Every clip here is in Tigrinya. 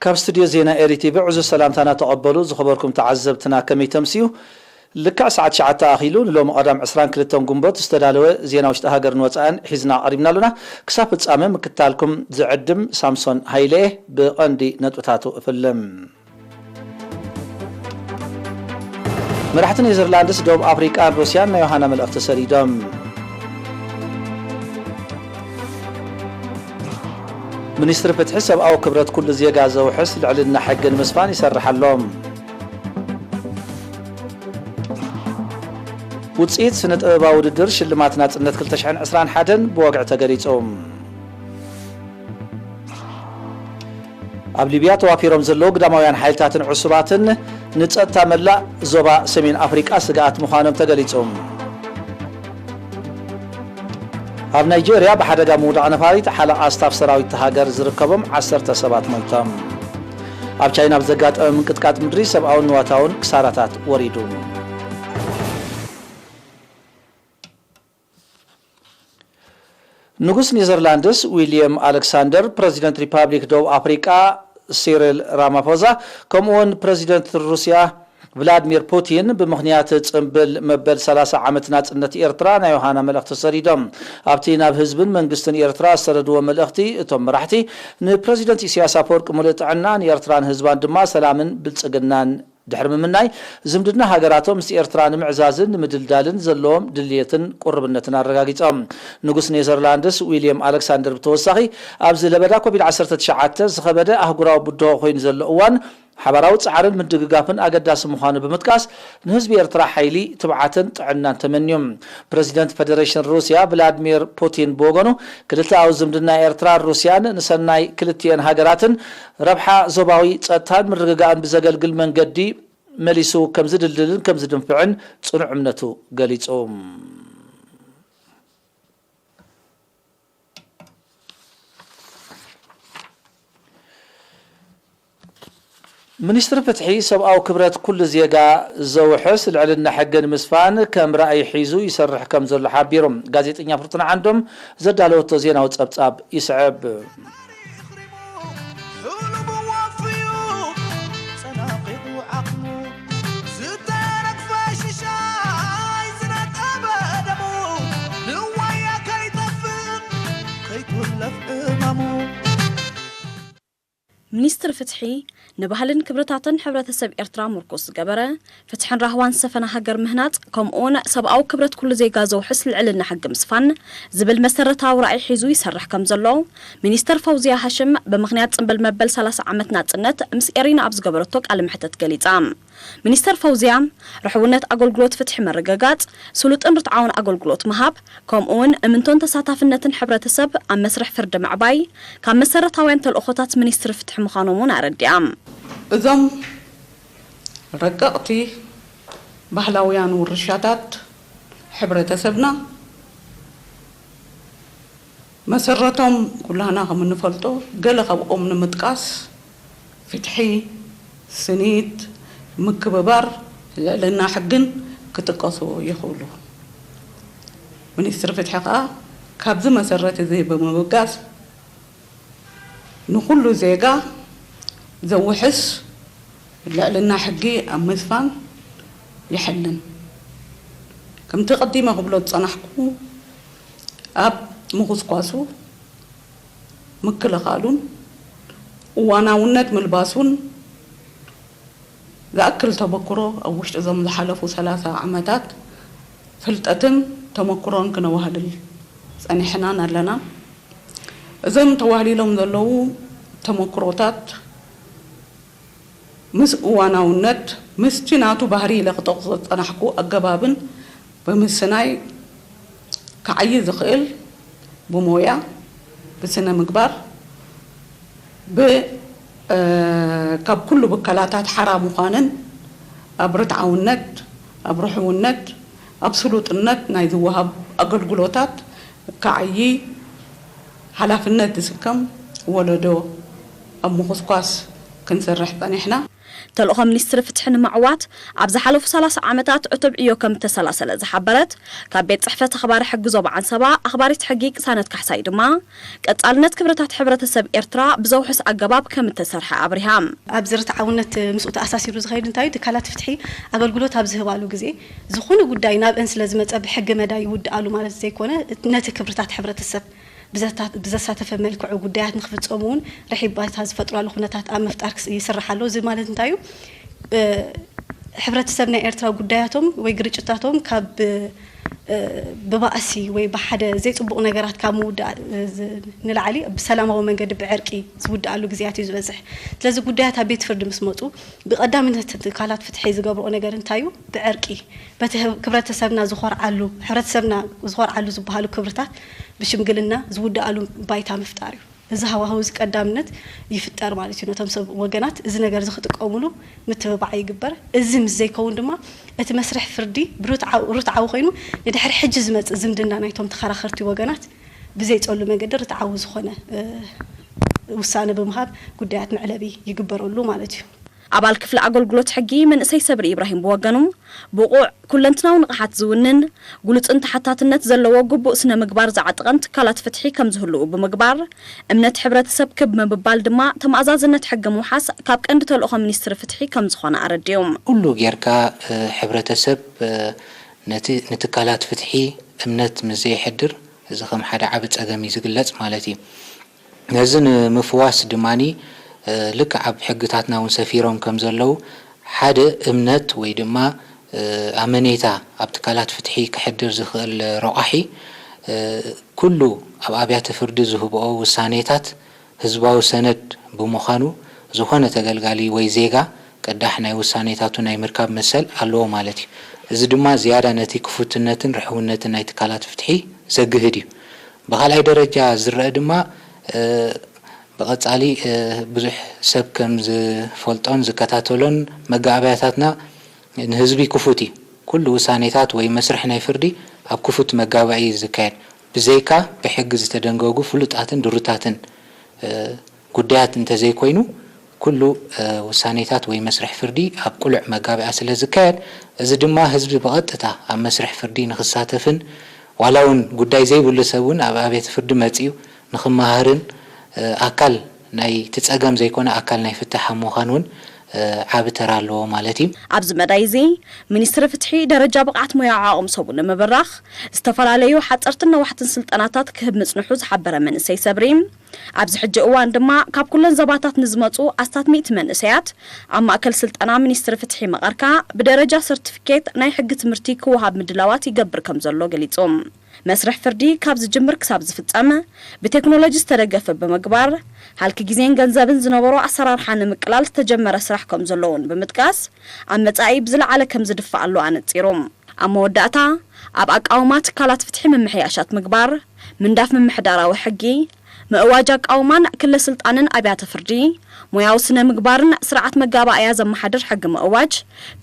ካብ ስቱድዮ ዜና ኤሪ ቲቪ ዕዙዝ ሰላምታና ተቐበሉ። ዝኸበርኩም ተዓዘብትና፣ ከመይ ተምስዩ? ልክዕ ሰዓት ትሽዓተ ኣኺሉ፣ ንሎሚ ቀዳም ዕስራን ክልተን ጉንበት ዝተዳለወ ዜና ውሽጢ ሃገርን ወጻእን ሒዝና ቀሪብና ኣሉና። ክሳብ ፍጻመ ምክታልኩም ዝዕድም ሳምሶን ሃይለ። ብቐንዲ ነጥብታቱ እፍልም። መራሕቲ ኔዘርላንድስ፣ ደቡብ ኣፍሪቃን ሩስያን ናይ ዮሃና መልእኽቲ ሰዲዶም። ሚኒስትሪ ፍትሒ፣ ሰብኣዊ ክብረት ኩሉ ዜጋ ዘውሕስ ልዕልና ሕጊ ንምስፋን ይሰርሕ ኣሎ። ውጽኢት ስነ ጥበባዊ ውድድር ሽልማት ናጽነት ክልተ ሽሕን ዕስራን ሓደን ብወግዒ ተገሊጹ። ኣብ ሊብያ ተዋፊሮም ዘለዉ ግዳማውያን ሓይልታትን ዕሱባትን ንጸጥታ መላእ ዞባ ሰሜን ኣፍሪቃ ስግኣት ምዃኖም ተገሊጹ። ኣብ ናይጀርያ ብሓደጋ ምውዳቕ ነፋሪት ሓለቓ ስታፍ ሰራዊት እታ ሃገር ዝርከቦም ዓሰርተ ሰባት ሞይቶም። ኣብ ቻይና ብዘጋጠመ ምንቅጥቃጥ ምድሪ ሰብኣውን ንዋታውን ክሳራታት ወሪዱ። ንጉስ ኔዘርላንድስ ዊልየም ኣሌክሳንደር፣ ፕረዚደንት ሪፓብሊክ ደቡብ ኣፍሪቃ ሲሪል ራማፎዛ፣ ከምኡውን ፕረዚደንት ሩስያ ቭላድሚር ፑቲን ብምኽንያት ጽምብል መበል ሰላሳ ዓመት ናጽነት ኤርትራ ናይ ዮሃና መልእኽቲ ሰዲዶም። ኣብቲ ናብ ህዝብን መንግስትን ኤርትራ ዝሰደድዎ መልእኽቲ፣ እቶም መራሕቲ ንፕረዚደንት ኢሳያስ ኣፈወርቂ ምሉእ ጥዕና፣ ንኤርትራን ህዝባን ድማ ሰላምን ብልጽግናን ድሕሪ ምምናይ፣ ዝምድና ሃገራቶም ምስ ኤርትራ ንምዕዛዝን ንምድልዳልን ዘለዎም ድልየትን ቁርብነትን ኣረጋጊጾም። ንጉስ ኔዘርላንድስ ዊልየም ኣሌክሳንደር ብተወሳኺ፣ ኣብዚ ለበዳ ኮቪድ ዓሰርተ ትሽዓተ ዝኸበደ ኣህጉራዊ ብድሆ ኮይኑ ዘሎ እዋን፣ ሓባራዊ ጻዕርን ምድግጋፍን ኣገዳሲ ምዃኑ ብምጥቃስ፣ ንህዝቢ ኤርትራ ሓይሊ፣ ትብዓትን ጥዕናን ተመንዩ። ፕረዚደንት ፈደሬሽን ሩስያ ቭላድሚር ፑቲን ብወገኑ፣ ክልተኣዊ ዝምድና ኤርትራን ሩስያን ንሰናይ ክልቲኤን ሃገራትን ረብሓ ዞባዊ ጸጥታን ምርግጋእን ብዘገልግል መንገዲ መሊሱ ከም ዝድልድልን ከም ዝድንፍዕን ጽኑዕ እምነቱ ገሊጹ። ሚኒስትሪ ፍትሒ፣ ሰብኣዊ ክብረት ኩሉ ዜጋ ዘውሕስ ልዕልና ሕጊ ንምስፋን ከም ራእይ ሒዙ ይሰርሕ ከም ዘሎ ሓቢሩ። ጋዜጠኛ ፍርቱና ዓንዶም ዘዳለወቶ ዜናዊ ጸብጻብ ይስዕብ። ሚኒስትሪ ፍትሒ፣ ንባህልን ክብርታትን ሕብረተሰብ ኤርትራ ምርኩስ ዝገበረ፣ ፍትሕን ራህዋን ዝሰፈነ ሃገር ምህናጽ፣ ከምኡውን ሰብኣዊ ክብረት ኩሉ ዜጋ ዘውሕስ ልዕልና ሕጊ ምስፋን ዝብል መሰረታዊ ራእይ ሒዙ ይሰርሕ ከም ዘሎ፣ ሚኒስተር ፈውዝያ ሃሽም ብምኽንያት ጽምብል መበል ሰላሳ ዓመት ናጽነት ምስ ኤሪና ኣብ ዝገበረቶ ቃለ መሕተት ገሊጻ። ሚኒስተር ፈውዝያ፣ ርሕውነት ኣገልግሎት ፍትሒ ምርግጋጽ፣ ስሉጥን ርትዓውን ኣገልግሎት ምሃብ፣ ከምኡውን እምንቶን ተሳታፍነትን ሕብረተሰብ ኣብ መስርሕ ፍርዲ ምዕባይ፣ ካብ መሰረታውያን ተልእኾታት ሚኒስትሪ ፍትሒ ምዃኖም እውን ኣረዲኣ። እዞም ረቀቕቲ ባህላውያን ውርሻታት ሕብረተሰብና፣ መሰረቶም ኩላህና ከም እንፈልጦ፣ ገለ ካብኦም ንምጥቃስ፣ ፍትሒ፣ ስኒት፣ ምክብባር፣ ልዕልና ሕግን ክጥቀሱ ይኽእሉ። ሚኒስትሪ ፍትሒ ከኣ ካብዚ መሰረት እዚ ብምብጋስ፣ ንኹሉ ዜጋ ዘውሕስ ልዕልና ሕጊ ኣብ ምስፋን ይሕልን። ከምቲ ቀዲመ ክብሎ ዝጸናሕኩ፣ ኣብ ምኹስኳሱ፣ ምክልኻሉን እዋናውነት ምልባሱን ዝኣክል ተመክሮ ኣብ ውሽጢ እዞም ዝሓለፉ ሰላሳ ዓመታት ፍልጠትን ተመክሮን ክነዋህልል ጸኒሕናን ኣለናን። እዞም ተዋህሊሎም ዘለዉ ተመክሮታት ምስ እዋናውነት፣ ምስቲ ናቱ ባህሪ ኢለ ክጠቕሶ ዝጸናሕኩ ኣገባብን ብምስናይ ክዓዪ ዝኽእል ብሞያ፣ ብስነ ምግባር፣ ብ-፣ እ፣ ካብ ኩሉ ብከላታት ሓራ ምዃንን ኣብ ርትዓውነት፣ ኣብ ርሑውነት፣ ኣብ ስሉጥነት ናይ ዝወሃብ ኣገልግሎታት ክዓዪ ሓላፍነት ዝስከም ወለዶ ኣብ ምኹስኳስ ክንሰርሕ ጸኒሕና። ተልእኾ ሚኒስትሪ ፍትሒ ንምዕዋት ኣብ ዝሓለፉ ሰላሳ ዓመታት ዕቱብ ዕዮ ከም እተሰላሰለ ዝሓበረት ካብ ቤት ጽሕፈት ኣኽባሪ ሕጊ ዞባ ዓንሰባ ኣኽባሪት ሕጊ ቅሳነት ካሕሳይ ድማ፣ ቀጻልነት ክብርታት ሕብረተሰብ ኤርትራ ብዘውሕስ ኣገባብ ከም እተሰርሐ ኣብሪሃ። ኣብዚ ርትዓውነት ምስኡ ተኣሳሲሩ ዝኸይድ እንታይ እዩ? ትካላት ፍትሒ ኣገልግሎት ኣብ ዝህባሉ ግዜ፣ ዝኾነ ጉዳይ ናብአን ስለ ዝመጸ ብሕጊ መዳይ ይውድኣሉ ማለት ዘይኮነ፣ ነቲ ክብርታት ሕብረተሰብ ብዘታ-፣ ብዘሳተፈ መልክዑ ጉዳያት ንክፍጸሙ እውን ርሒብ ባይታ ዝፈጥራሉ ኩነታት ኣብ ምፍጣር ክስ-፣ ይስራሕ ኣሎ። እዚ ማለት እንታይ እዩ? እ፣ ሕብረተሰብ ናይ ኤርትራ ጉዳያቶም ወይ ግርጭታቶም ካብ፣ እ፣ ብባእሲ ወይ ብሓደ ዘይጽቡቕ ነገራት ካብ ምውዳእ፣ እ፣ ዝ-፣ ንላዕሊ ብሰላማዊ መንገዲ ብዕርቂ ዝውድኣሉ ግዜያት እዩ ዝበዝሕ። ስለዚ ጉዳያት ኣብ ቤት ፍርዲ ምስ መጹ ብቐዳምነት ትካላት ፍትሒ ዝገብርኦ ነገር እንታይ እዩ? ብዕርቂ በቲ ህብ-፣ ክብረተሰብና ዝኾርዓሉ፣ ሕብረተሰብና ዝኾርዓሉ ዝበሃሉ ክብርታት ብሽምግልና ዝውድኣሉ ባይታ ምፍጣር እዩ። እዚ ሃዋህው እዚ ቀዳምነት ይፍጠር ማለት እዩ። ነቶም ሰብ ወገናት እዚ ነገር እዚ ክጥቀሙሉ ምትብባዕ ይግበር። እዚ ምስ ዘይከውን ድማ እቲ መስርሕ ፍርዲ ብርትዓው-፣ ርትዓዊ ኮይኑ ንድሕሪ ሕጂ ዝመጽእ ዝምድና ናይቶም ተኸራኸርቲ ወገናት ብዘይጸሉ መንገዲ ርትዓዊ ዝኾነ፣ እ፣ ውሳነ ብምሃብ ጉዳያት መዕለቢ ይግበረሉ ማለት እዩ። ኣባል ክፍሊ ኣገልግሎት ሕጊ መንእሰይ ሰብሪ ኢብራሂም ብወገኑ፣ ብቑዕ ኩለንትናዊ ንቕሓት ዝውንን፣ ግሉጽን ተሓታትነት ዘለዎ ግቡእ ስነ ምግባር ዝዓጠቐን ትካላት ፍትሒ ከም ዝህልዉ ብምግባር፣ እምነት ሕብረተሰብ ክብ ምብባል ድማ ተመኣዛዝነት ሕጊ ምውሓስ ካብ ቀንዲ ተልእኾ ሚኒስትሪ ፍትሒ ከም ዝኾነ ኣረዲኡ። ኩሉ ጌርካ፣ እ፣ ሕብረተሰብ፣ እ፣ ነቲ፣ ንትካላት ፍትሒ እምነት ምስ ዘየሕድር፣ እዚ ከም ሓደ ዓቢ ጸገም እዩ ዝግለጽ ማለት እዩ። ነዚ ንምፍዋስ ድማኒ፣ እ፣ ልክዕ ኣብ ሕግታትና እውን ሰፊሮም ከም ዘለዉ፣ ሓደ እምነት ወይ ድማ፣ እ፣ ኣመኔታ ኣብ ትካላት ፍትሒ ክሕድር ዝኽእል ረቋሒ፣ እ፣ ኩሉ ኣብ ኣብያተ ፍርዲ ዝህብኦ ውሳኔታት ህዝባዊ ሰነድ ብምዃኑ፣ ዝኾነ ተገልጋሊ ወይ ዜጋ ቅዳሕ ናይ ውሳኔታቱ ናይ ምርካብ መሰል ኣለዎ ማለት እዩ። እዚ ድማ ዝያዳ ነቲ ክፉትነትን ርሕውነትን ናይ ትካላት ፍትሒ ዘግህድ እዩ። ብኻልኣይ ደረጃ ዝረአ ድማ፣ እ፣ ብቐጻሊ፣ እ፣ ብዙሕ ሰብ ከም ዝፈልጦን ዝከታተሎን መጋበያታትና ንህዝቢ ክፉት እዩ። ኩሉ ውሳኔታት ወይ መስርሕ ናይ ፍርዲ ኣብ ክፉት መጋባኢ እዩ ዝካየድ። ብዘይካ ብሕጊ ዝተደንገጉ ፍሉጣትን ድሩታትን፣ እ፣ ጉዳያት እንተዘይኮይኑ፣ ኩሉ፣ እ፣ ውሳኔታት ወይ መስርሕ ፍርዲ ኣብ ቅሉዕ መጋቢያ ስለ ዝካየድ፣ እዚ ድማ ህዝቢ ብቐጥታ ኣብ መስርሕ ፍርዲ ንኽሳተፍን ዋላ እውን ጉዳይ ዘይብሉ ሰብ እውን ኣብ ኣብያተ ፍርዲ መጺኡ ንኽመሃርን፣ እ፣ ኣካል ናይቲ ጸገም ዘይኮነ ኣካል ናይ ፍታሕ ኣብ ምዃን እውን፣ እ፣ ዓቢ ተራ ኣለዎ ማለት እዩ። ኣብዚ መዳይ እዚ፣ ሚኒስትሪ ፍትሒ ደረጃ ብቕዓት ሞያዊ ዓቕሚ ሰቡ ንምብራኽ፣ ዝተፈላለዩ ሓጸርትን ነዋሕትን ስልጠናታት ክህብ ምጽንሑ ዝሓበረ መንእሰይ ሰብሪ፣ ኣብዚ ሕጂ እዋን ድማ ካብ ኩለን ዘባታት ንዝመጹ ኣስታት ሚእቲ መንእሰያት ኣብ ማእከል ስልጠና ሚኒስትሪ ፍትሒ መቐርካ ብደረጃ ሰርቲፊኬት ናይ ሕጊ ትምህርቲ ክወሃብ ምድላዋት ይገብር ከም ዘሎ ገሊጹ። መስርሕ ፍርዲ ካብ ዝጅምር ክሳብ ዝፍጸም ብቴክኖሎጂ ዝተደገፈ ብምግባር፣ ሃልኪ ግዜን ገንዘብን ዝነበሮ ኣሰራርሓ ንምቅላል ዝተጀመረ ስራሕ ከም ዘሎ እውን ብምጥቃስ፣ ኣብ መጻኢ ብዝለዓለ ከም ዝድፋእ ኣሎ ኣነጺሩ። ኣብ መወዳእታ፣ ኣብ ኣቃውማ ትካላት ፍትሒ ምምሕያሻት ምግባር፣ ምንዳፍ ምምሕዳራዊ ሕጊ፣ ምእዋጅ ኣቃውማን ክለ ስልጣንን ኣብያተ ፍርዲ፣ ሞያዊ ስነ ምግባርን ስርዓት መጋባእያ ዘመሓድር ሕጊ ምእዋጅ፣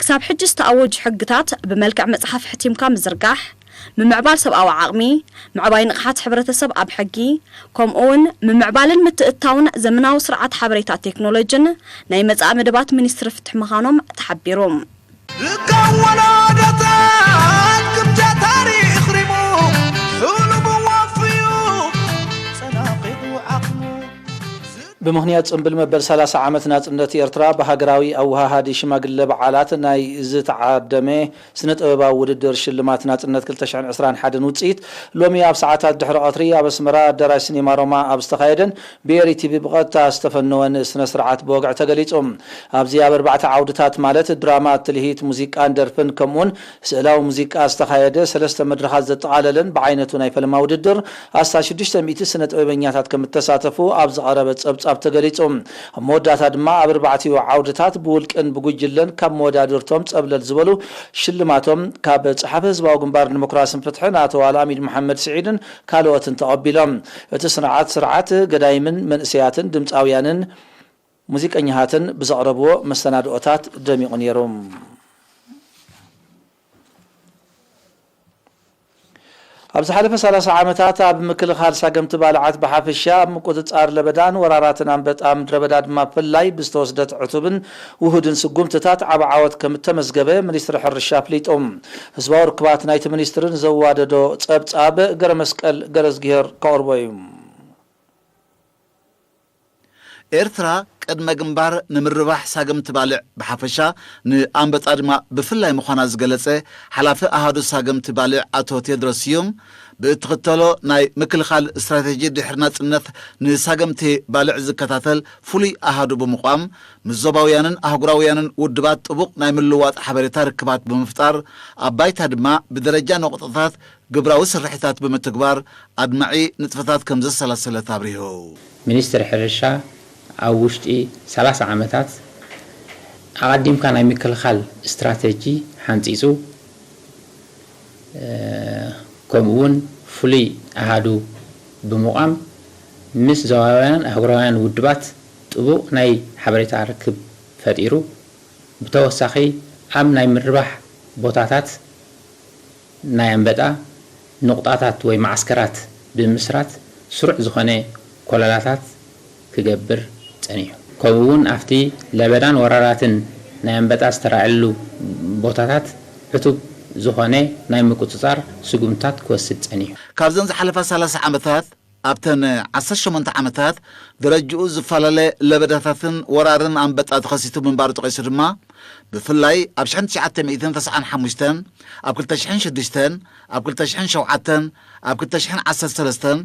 ክሳብ ሕጂ ዝተኣወጁ ሕግታት ብመልክዕ መጽሓፍ ሕቲምካ ምዝርጋሕ፣ ምምዕባል ሰብኣዊ ዓቕሚ፣ ምዕባይ ንቕሓት ሕብረተሰብ ኣብ ሕጊ፣ ከምኡውን ምምዕባልን ምትእትታውን ዘመናዊ ስርዓት ሓበሬታ ቴክኖሎጂን ናይ መጻኢ መደባት ሚኒስትሪ ፍትሒ ምዃኖም ተሓቢሩ። ርካብ ወለዶታት ክብጃ ታሪኽ ሪሙ፣ ሕሉሙ ወፍዩ፣ ጸናቒቑ ዓቕሙ። ብምኽንያት ጽምብል መበል ሰላሳ ዓመት ናጽነት ኤርትራ ብሃገራዊ ኣወሃሃዲ ሽማግለ በዓላት ናይ ዝተዓደመ ስነ ጥበባዊ ውድድር ሽልማት ናጽነት ክልተ ሽሕን ዕስራን ሓደን ውጽኢት ሎሚ ኣብ ሰዓታት ድሕሪ ቀትሪ ኣብ ኣስመራ ኣዳራሽ ሲኔማ ሮማ ኣብ ዝተኻየደን ብኤሪ ቲቪ ብቐጥታ ዝተፈነወን ስነ ስርዓት ብወግዒ ተገሊጹ። ኣብዚ ኣብ ኣርባዕተ ዓውድታት ማለት ድራማ፣ ትልሂት፣ ሙዚቃን ደርፍን ከምኡውን ስእላዊ ሙዚቃ ዝተኻየደ ሰለስተ መድረኻት ዘጠቓለለን ብዓይነቱ ናይ ፈለማ ውድድር ኣስታት ሽዱሽተ ሚእቲ ስነ ጥበበኛታት ከም እተሳተፉ ኣብ ዝቐረበ ጸብጻብ ተገሊጹ። ኣብ መወዳእታ ድማ ኣብ ኣርባዕቲኡ ዓውድታት ብውልቅን ብጉጅለን ካብ መወዳድርቶም ጸብለል ዝበሉ ሽልማቶም ካብ ጸሓፊ ህዝባዊ ግንባር ዲሞክራስን ፍትሕን ኣቶ ኣልኣሚን መሓመድ ስዒድን ካልኦትን ተቐቢሎም። እቲ ስርዓት ስርዓት ገዳይምን መንእሰያትን ድምጻውያንን ሙዚቀኛታትን ብዘቕረብዎ መሰናድኦታት ደሚቑ ነይሩ። ኣብ ዝሓለፈ ሰላሳ ዓመታት ኣብ ምክልኻል ሳገምቲ ባልዓት ብሓፈሻ፣ ኣብ ምቁጽጻር ለበዳን ወራራትን ኣንበጣ ምድረ በዳ ድማ ብፍላይ ብዝተወስደት ዕቱብን ውሁድን ስጉምትታት ዓቢ ዓወት ከም እተመዝገበ ሚኒስትሪ ሕርሻ ኣፍሊጡ። ህዝባዊ ርክባት ናይቲ ሚኒስትሪ ንዘዋደዶ ጸብጻብ ገረመስቀል ገረዝግሄር ከቕርቦ እዩ። ኤርትራ ቅድመ ግንባር ንምርባሕ ሳገምቲ ባልዕ ብሓፈሻ፣ ንኣንበጣ ድማ ብፍላይ ምዃና ዝገለጸ ሓላፊ ኣሃዱ ሳገምቲ ባልዕ ኣቶ ቴድሮስ ስዩም፣ ብእትኽተሎ ናይ ምክልኻል ስትራቴጂ ድሕሪ ናጽነት ንሳገምቲ ባልዕ ዝከታተል ፍሉይ ኣሃዱ ብምቋም፣ ምስ ዞባውያንን ኣህጉራውያንን ውድባት ጥቡቕ ናይ ምልውዋጥ ሓበሬታ ርክባት ብምፍጣር፣ ኣብ ባይታ ድማ ብደረጃ ነቑጣታት ግብራዊ ስርሒታት ብምትግባር ኣድማዒ ንጥፈታት ከም ዘሰላሰለት ኣብሪሁ። ሚኒስትሪ ሕርሻ ኣብ ውሽጢ ሰላሳ ዓመታት ኣቐዲምካ ናይ ምክልኻል ስትራተጂ ሓንጺጹ፣ እ፣ ከምኡ እውን ፍሉይ ኣሃዱ ብምቋም ምስ ዞባውያን ኣህጉራውያን ውድባት ጥቡቕ ናይ ሓበሬታ ርክብ ፈጢሩ። ብተወሳኺ ኣብ ናይ ምርባሕ ቦታታት ናይ ኣንበጣ ንቑጣታት ወይ መዓስከራት ብምስራት ስሩዕ ዝኾነ ኮለላታት ክገብር ጸኒሑ። ከምኡ እውን ኣብቲ ለበዳን ወራራትን ናይ ኣንበጣ ዝተራእየሉ ቦታታት ዕቱብ ዝኾነ ናይ ምቁጽጻር ስጉምትታት ክወስድ ጸኒሑ። ካብዘን ዝሓለፋ ሰላሳ ዓመታት ኣብተን ዓሰርተ ሸሞንተ ዓመታት ደረጅኡ ዝፈላለ ለበዳታትን ወራርን ኣንበጣ ተኸሲቱ ምንባሩ ጠቒሱ ድማ፣ ብፍላይ ኣብ ሽሕን ትሽዓተ ሚእትን ተስዓን ሓሙሽተን፣ ኣብ ክልተ ሽሕን ሽዱሽተን፣ ኣብ ክልተ ሽሕን ሸውዓተን፣ ኣብ ክልተ ሽሕን ዓሰርተ ሰለስተን፣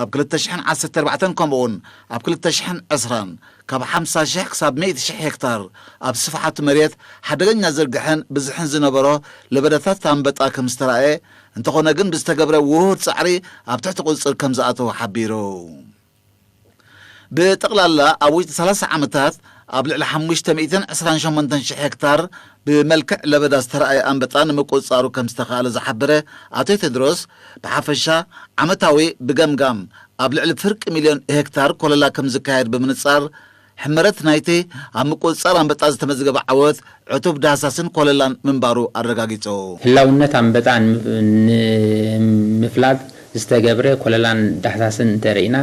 ኣብ ክልተ ሽሕን ዓሰርተ ኣርባዕተን ከምኡውን ኣብ ክልተ ሽሕን ዕስራን ካብ ሓምሳ ሽሕ ክሳብ ሚእቲ ሽሕ ሄክታር ኣብ ስፍሓቱ መሬት ሓደገኛ ዝርግሐን ብዝሕን ዝነበሮ ለበዳታት ኣንበጣ ከም ዝተራእየ፣ እንተኾነ ግን ብዝተገብረ ውሁድ ጻዕሪ ኣብ ትሕቲ ቁጽጽር ከም ዝኣተወ ሓቢሩ። ብጠቕላላ ኣብ ውሽጢ ሰላሳ ዓመታት ኣብ ልዕሊ ሓሙሽተ ሚእትን ዕስራን ሸሞንተን ሽሕ ሄክታር ብመልክዕ ለበዳ ዝተራእየ ኣንበጣ ንምቁጽጻሩ ከም ዝተኻእለ ዝሓበረ ኣቶ ቴድሮስ፣ ብሓፈሻ ዓመታዊ ብገምጋም ኣብ ልዕሊ ፍርቂ ሚልዮን ሄክታር ኮለላ ከም ዝካየድ ብምንጻር፣ ሕመረት ናይቲ ኣብ ምቁጽጻር ኣንበጣ ዝተመዝገበ ዓወት ዕቱብ ዳህሳስን ኮለላን ምንባሩ ኣረጋጊጹ። ህላውነት ኣንበጣ ን-፣ ንምፍላጥ ዝተገብረ ኮለላን ዳህሳስን እንተርኢና፣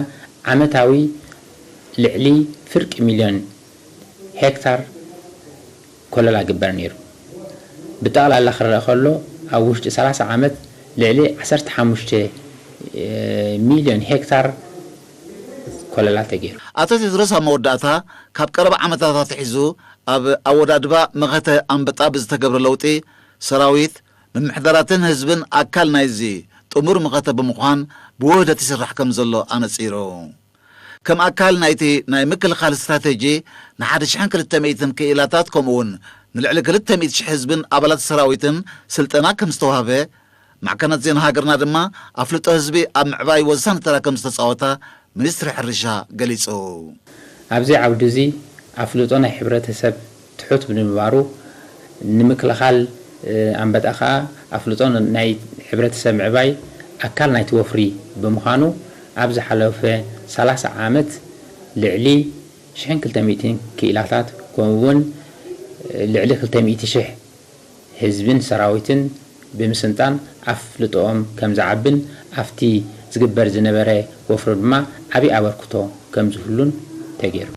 ዓመታዊ ልዕሊ ፍርቂ ሚልዮን ሄክታር ኮለላ ግበር ነይሩ። ብጠቕላላ ክረአ ከሎ፣ ኣብ ውሽጢ ሰላሳ ዓመት ልዕሊ ዓሰርተ ሓሙሽተ ሚልዮን ሄክታር ኮለላ ተገይሩ። ኣቶ ቴድሮስ ኣብ መወዳእታ፣ ካብ ቀረባ ዓመታት ኣትሒዙ ኣብ ኣወዳድባ መኸተ ኣንበጣ ብዝተገብረ ለውጢ፣ ሰራዊት፣ ምምሕዳራትን ህዝብን ኣካል ናይዚ ጥሙር መኸተ ብምዃን ብውህደት ይስራሕ ከም ዘሎ ኣነጺሩ። ከም ኣካል ናይቲ ናይ ምክልኻል ስትራተጂ፣ ንሓደ ሽሕን ክልተ ሚእትን ክኢላታት ከምኡውን ንልዕሊ ክልተ ሚእቲ ሽሕ ህዝብን ኣባላት ሰራዊትን ስልጠና ከም ዝተዋህበ፣ ማዕከናት ዜና ሃገርና ድማ ኣፍልጦ ህዝቢ ኣብ ምዕባይ ወሳኒ ተራ ከም ዝተጻወታ ሚኒስትሪ ሕርሻ ገሊጹ። ኣብዚ ዓውዲ እዚ ኣፍልጦ ናይ ሕብረተሰብ ትሑት ብምንባሩ፣ ንምክልኻል፣ እ፣ ኣንበጣ ከኣ ኣፍልጦ ናይ ሕብረተሰብ ምዕባይ ኣካል ናይቲ ወፍሪ ብምዃኑ፣ ኣብ ዝሓለፈ ሰላሳ ዓመት ልዕሊ ሽሕን ክልተ ሚእትን ክኢላታት፣ ከምኡ እውን ልዕሊ ክልተ ሚእቲ ሽሕ ህዝብን ሰራዊትን ብምስልጣን ኣፍልጦኦም ከም ዝዓብን ኣብቲ ዝግበር ዝነበረ ወፍሪ ድማ ዓቢ ኣበርክቶ ከም ዝህሉን ተገይሩ።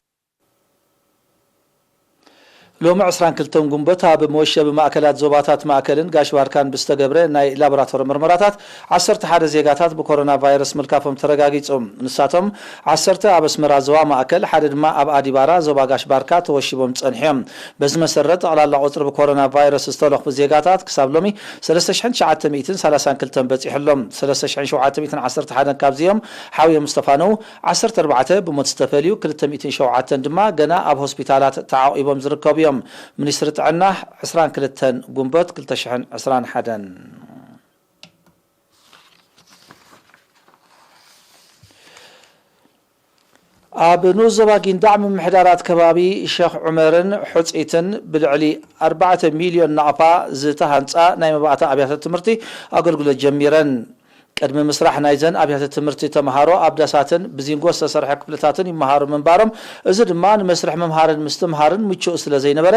ሎሚ ዕስራን ክልተን ጉንበት ኣብ መወሸቢ ማእከላት ዞባታት ማእከልን ጋሽ ባርካን ብዝተገብረ ናይ ላቦራቶሪ ምርመራታት ዓሰርተ ሓደ ዜጋታት ብኮሮና ቫይረስ ምልካፎም ተረጋጊጹ። ንሳቶም ዓሰርተ ኣብ ኣስመራ ዞባ ማእከል፣ ሓደ ድማ ኣብ ኣዲባራ ዞባ ጋሽ ባርካ ተወሺቦም ጸኒሖም። በዚ መሰረት ጠቕላላ ቁጽሪ ብኮሮና ቫይረስ ዝተለኽፉ ዜጋታት ክሳብ ሎሚ ሰለስተ ሽሕን ትሽዓተ ሚእትን ሰላሳን ክልተን በጺሑ ኣሎ። ሰለስተ ሽሕን ሸውዓተ ሚእትን ዓሰርተ ሓደን ካብዚኦም ሓውዮም ዝተፋነዉ፣ ዓሰርተ ኣርባዕተ ብሞት ዝተፈልዩ፣ ክልተ ሚእትን ሸውዓተን ድማ ገና ኣብ ሆስፒታላት ተዓቑቦም ዝርከቡ እዮም። ሚኒስትሪ ጥዕና ዕስራን ክልተን ጉንበት ክልተ ሽሕን ዕስራን ሓደን። ኣብ ንኡስ ዞባ ጊንዳዕ ምምሕዳራት ከባቢ ሸኽ ዑመርን ሑጺትን ብልዕሊ ኣርባዕተ ሚልዮን ናቕፋ ዝተሃንጻ ናይ መባእታ ኣብያተ ትምህርቲ ኣገልግሎት ጀሚረን። ቅድሚ ምስራሕ ናይዘን ኣብያተ ትምህርቲ ተምሃሮ ኣብ ዳሳትን ብዚንጎ ዝተሰርሐ ክፍልታትን ይመሃሩ ምንባሮም፣ እዚ ድማ ንመስርሕ ምምሃርን ምስትምሃርን ምቹእ ስለ ዘይነበረ፣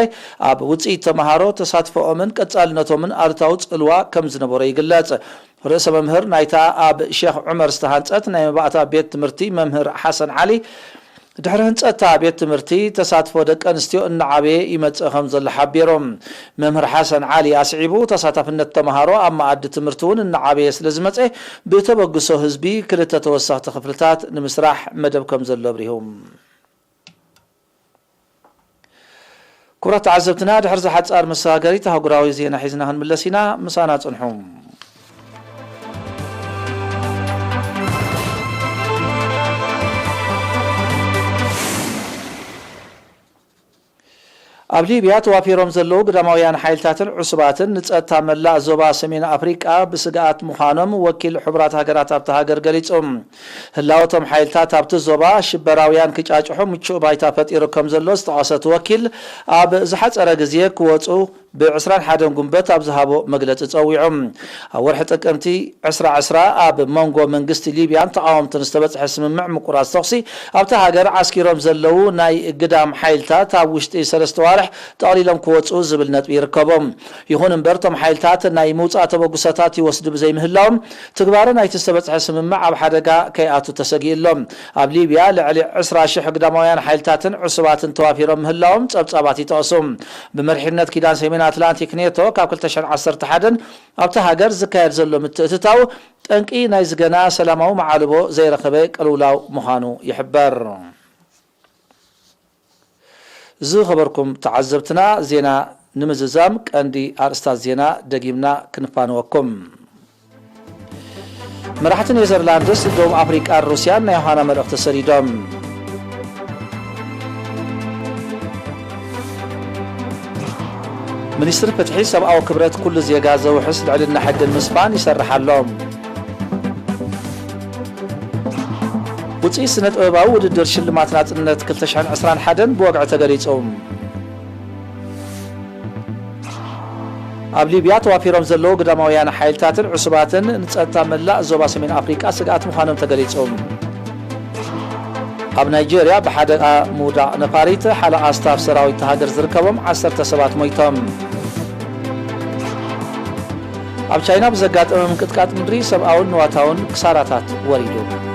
ኣብ ውፅኢት ተምሃሮ ተሳትፎኦምን ቀጻልነቶምን ኣሉታዊ ጽልዋ ከም ዝነበሮ ይግለጽ። ርእሰ መምህር ናይታ ኣብ ሼኽ ዑመር ዝተሃንጸት ናይ መባእታ ቤት ትምህርቲ መምህር ሓሰን ዓሊ፣ ድሕሪ ህንጸት እታ ቤት ትምህርቲ፣ ተሳትፎ ደቂ ኣንስትዮ እናዓበየ ይመጽእ ከም ዘሎ ሓቢሮም። መምህር ሓሰን ዓሊ ኣስዒቡ፣ ተሳታፍነት ተምሃሮ ኣብ መኣዲ ትምህርቲ እውን እናዓበየ ስለ ዝመጸ፣ ብተበግሶ ህዝቢ ክልተ ተወሰኽቲ ክፍልታት ንምስራሕ መደብ ከም ዘሎ ኣብሪሁ። ክቡራት ተዓዘብትና፣ ድሕሪ ዝሓጻር መሰጋገሪት ኣህጉራዊ ዜና ሒዝና ክንምለስ ኢና። ምሳና ጽንሑ። ኣብ ሊብያ ተዋፊሮም ዘለዉ ግዳማውያን ሓይልታትን ዕሱባትን ንጸጥታ መላእ ዞባ ሰሜን ኣፍሪቃ ብስግኣት ምዃኖም ወኪል ሕቡራት ሃገራት ኣብታ ሃገር ገሊጹ። ህላወ እቶም ሓይልታት ኣብቲ ዞባ ሽበራውያን ክጫጭሑ ምቹእ ባይታ ፈጢሩ ከም ዘሎ ዝጠቐሰ እቲ ወኪል፣ ኣብ ዝሓጸረ ግዜ ክወጹ ብ ዕስራን ሓደን ጉንበት ኣብ ዝሃቦ መግለጺ ጸዊዑ። ኣብ ወርሒ ጥቅምቲ ዕስራ ዕስራ ኣብ መንጎ መንግስቲ ሊብያን ተቓወምትን ዝተበጽሐ ስምምዕ ምቁራጽ ተኹሲ ኣብታ ሃገር ዓስኪሮም ዘለዉ ናይ ግዳም ሓይልታት ኣብ ውሽጢ ሰለስተ ዋርሕ ጠቕሊሎም ክወጹ ዝብል ነጥቢ ይርከቦም። ይኹን እምበር እቶም ሓይልታት ናይ ምውጻእ ተበግሶታት ይወስዱ ብዘይምህላዎም ትግባረ ናይቲ ዝተበጽሐ ስምምዕ ኣብ ሓደጋ ከይኣቱ ተሰጊኡ ኣሎ። ኣብ ሊብያ ልዕሊ ዕስራ ሽሕ ግዳማውያን ሓይልታትን ዕሱባትን ተዋፊሮም ምህላዎም ጸብጻባት ይጠቕሱ። ብመሪሕነት ኪዳን ሰሜን ኣትላንቲክ ኔቶ ካብ ክልተ ሽሕን ዓሰርተ ሓደን ኣብታ ሃገር ዝካየድ ዘሎ ምትእትታው ጠንቂ ናይ ዝገና ሰላማዊ መዓልቦ ዘይረኸበ ቅልውላው ምዃኑ ይሕበር። ዝኸበርኩም ተዓዘብትና፣ ዜና ንምዝዛም ቀንዲ ኣርእስታት ዜና ደጊምና ክንፋነወኩም። መራሕቲ ኔዘርላንድስ፣ ደቡብ ኣፍሪቃን ሩስያን ናይ ዮሃና መልእኽቲ ሰዲዶም። ሚኒስትሪ ፍትሒ፣ ሰብኣዊ ክብረት ኩሉ ዜጋ ዘውሕስ ልዕልና ሕግን ምስፋን ይሰርሕ ኣሎ። ውፅኢት ስነ ጥበባዊ ውድድር ሽልማት ናፅነት ክልተ ሽሕን ዕስራን ሓደን ብወግዒ ተገሊፁ። ኣብ ሊብያ ተዋፊሮም ዘለዉ ግዳማውያን ሓይልታትን ዕሱባትን ንፀጥታ መላእ ዞባ ሰሜን ኣፍሪቃ ስግኣት ምዃኖም ተገሊፁ። ኣብ ናይጄርያ ብሓደጋ ምውዳቕ ነፋሪት ሓለቓ ስታፍ ሰራዊት ሃገር ዝርከቦም ዓሰርተ ሰባት ሞይቶም። ኣብ ቻይና ብዘጋጠመ ምንቅጥቃጥ ምድሪ ሰብኣውን ንዋታውን ክሳራታት ወሪዱ።